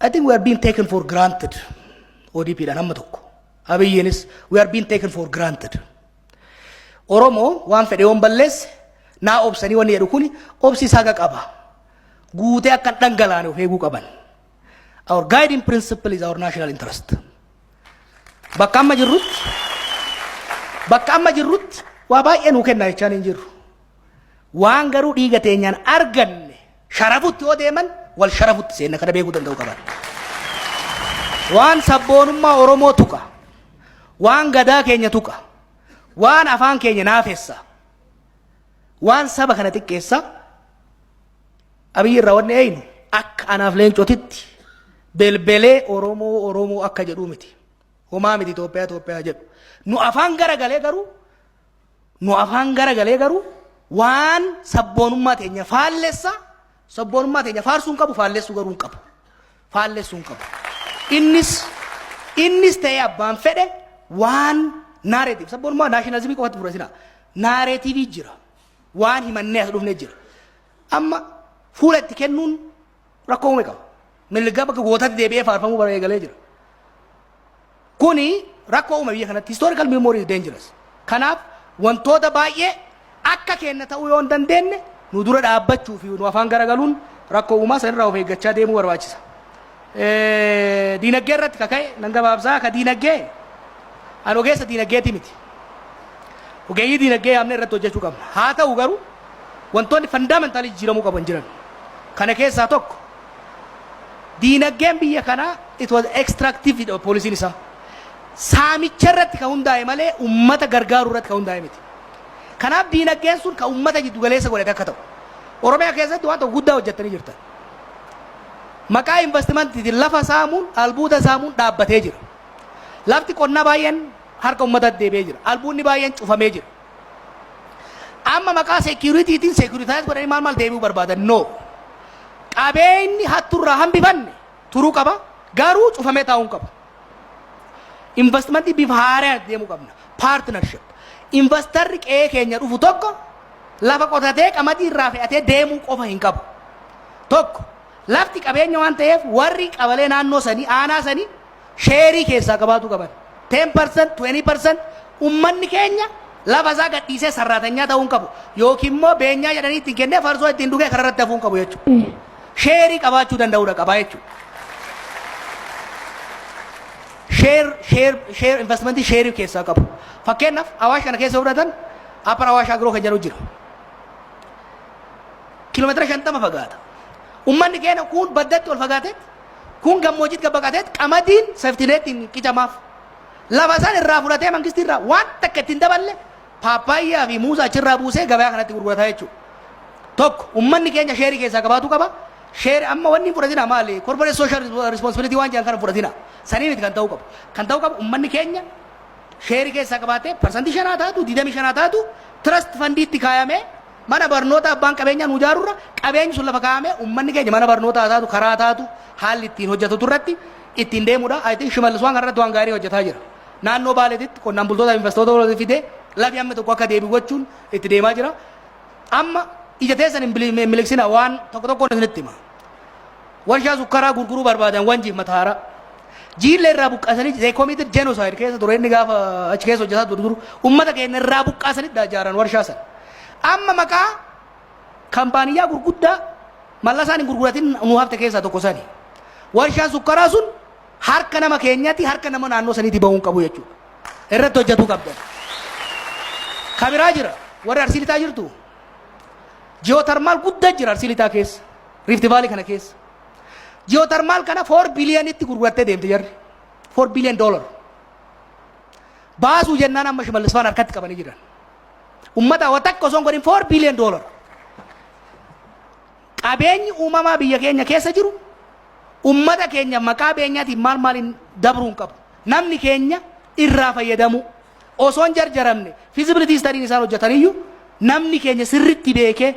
I think we are being taken for granted. ODP dhaan hamma tokko. Abiyyiinis we are being taken for granted. Oromoo waan fedhe yoon balleesse naa obsanii wanni jedhu kuni obsi isaa qaba. Guutee akka hin dhangalaane of eeguu qaban. Our guiding principle is our national interest. Bakka amma jirrutti waa baay'ee nuu kenna jechaan hin jirru. Waan garuu dhiiga teenyaan arganne sharafutti yoo deeman, wal sharafutti seenna, kana beekuu danda'u qaban. Waan sabboonummaa Oromoo tuqa. Waan gadaa keenya tuqa. Waan afaan keenya naafessa. Waan saba kana xiqqeessa. Abiyyi irraa wanni eeynu akka anaaf leencotitti belbelee Oromoo Oromoo akka jedhuu miti. Homaa miti, Itoophiyaa Itoophiyaa jedhu. Nu afaan garagalee garuu waan sabboonummaa teenya faallessa, sabboonummaa teenya faarsuu hin qabu, faallessuu garuu hin qabu. Faallessuu hin qabu. Innis ta'ee abbaan fedhe waan narrative sabboonummaa nationalism qofatti fudhatina. Narrative jira. Waan himannee as dhufnee jira. Amma fuula itti kennuun rakkoo uume qaba. Milga bakka gootatti deebi'ee faarfamuu bara eegalee jira. Kuni rakkoo uume biyya kanatti. Historical memory is dangerous. Kanaaf wantoota baay'ee akka kenna ta'uu yoo hin dandeenye nu dura dhaabbachuu fi nu afaan garagaluun rakkoo uumaa sanirraa of eeggachaa deemuu barbaachisa. Diinagdee irratti kaka'e nan gabaabsaa. Ka diinagdee ani ogeessa diinagdeeti miti. Ogeeyyii diinagdee yaamne irratti hojjechuu qabna. Haa ta'u garuu wantoonni fundamental jijjiiramuu qaban jiran. Kana keessaa tokko, diinagdeen biyya kanaa it was extractive policyn isaa. Saamicha irratti kan hundaa'e malee ummata gargaaruu irratti kan hundaa'e miti. Kanaaf diinagdeen sun kan ummata jiddu galeessa godhate akka ta'u. Oromiyaa keessatti waan tokko guddaa hojjettanii jirtan. Maqaa investmentiitiin lafa saamuun, albuuda saamuun dhaabbatee jira. Lafti qonnaa baay'een harka ummataatti deebi'ee jira. Albuudni baay'een cufamee jira. Amma maqaa securityitiin securitize godhanii maal maal deebi'uu barbaadan? No. Qabeenyi hatturraa hambifanne turuu qaba. Garuu cufamee taa'uu hin qabu. Investmentii bifa haaraan deemuu qabna. Partnership. Investorri qe'ee keenya dhufu tokko lafa qotatee qamadii irraa fe'atee deemuu qofa hin qabu. Tokko, lafti qabeenya waan ta'eef warri qabalee naannoo sanii, aanaa sanii share keessaa qabaatu qaban. 10%, 20%. Ummanni keenya lafa isaa gadhiisee sarraatanyaa ta'uu hin qabu. Yookiin immoo beenyaa jedhanii ittiin kennee farsoo ittiin dhugee karaa irratti hafuu hin qabu jechuudha. Share qabaachuu danda'uudha qabaa jechuudha. Share, share, share, investmentii share keessaa qabu. Fakkeenyaaf, Awaash kana keessa fudhatan, Upper Awaash Agro kan jedhu jira. Kiiloomeetira 50 fagaata. Ummanni keenya kun baddatti ol fagaateet, kun gammoojjiitti gad baqateet, qamadiin safety netiin qicamaaf. Lafa isaan irraa fudhatee mangistii irraa waan takka ittiin daballe paappaayyaa fi muuza achirraa buusee gabaa kanatti gurgurataa jechuudha. Tokko, ummanni keenya share keessaa qabaatu qaba. Share amma wanni hin fudhatina maali? Corporate social responsibility waan jedhan kana fudhatina. Sanii miti kan ta'uu qabu. Kan ta'uu qabu, ummanni keenya share keessaa qabaatee 5% taatu, 25 taatu, trust fundiitti kaayamee mana barnoota abbaan qabeenyaa nu ijaarurra qabeenyi sun lafa kaayamee ummanni keenya mana barnootaa taatu, karaa taatu, haalli ittiin hojjetu irratti ittiin deemudha. I think Shimallis waan kanarratti waan gaarii hojjetaa jira. Naannoo Baaleetitti qonnaan bultoota investoota fidee lafi hammi tokko akka deebi'u gochuun itti deemaa jira. Amma ija teessan hin miliqsina, waan tokko tokkoon isinitti hima. Warshaa sukkaraa gurguruu barbaadan Wanjiif Mataara. Jiillee irraa buqqaasanii, they committed genocide keessa ture inni gaafa achi keessa hojjetaa ture, ummata keenya irraa buqqaasanii ijaaran warshaa sana. Amma maqaa kaampaaniyyaa gurguddaa mallasaan hin gurguratin nu hafte keessaa tokko sani. Warshaan sukkaraa sun harka nama keenyatti, harka nama naannoo saniitti bahuu hin qabu jechuudha. Irratti hojjetuu qabdan. Kabiraa jira, warri Arsii Lixaa jirtu. Geothermal guddaa jira Arsii Lixaa keessa. Rift Valley kana keessa. Geothermal kana 4 billionitti gurgurattee deemte jarri. $4 billion. Baasuu jennaan amma Shimallis faan harkatti qabanii jiran. Ummata wa takka osoo hin godhin $4 billion. Qabeenyi uumamaa biyya keenya keessa jiru ummata keenya maqaa beenyaatiin maal maaliin dabruu hin qabu. Namni keenya irraa fayyadamu osoo hin jarjaramne feasibility studyn isaan hojjetaniyyuu namni keenya sirritti beekee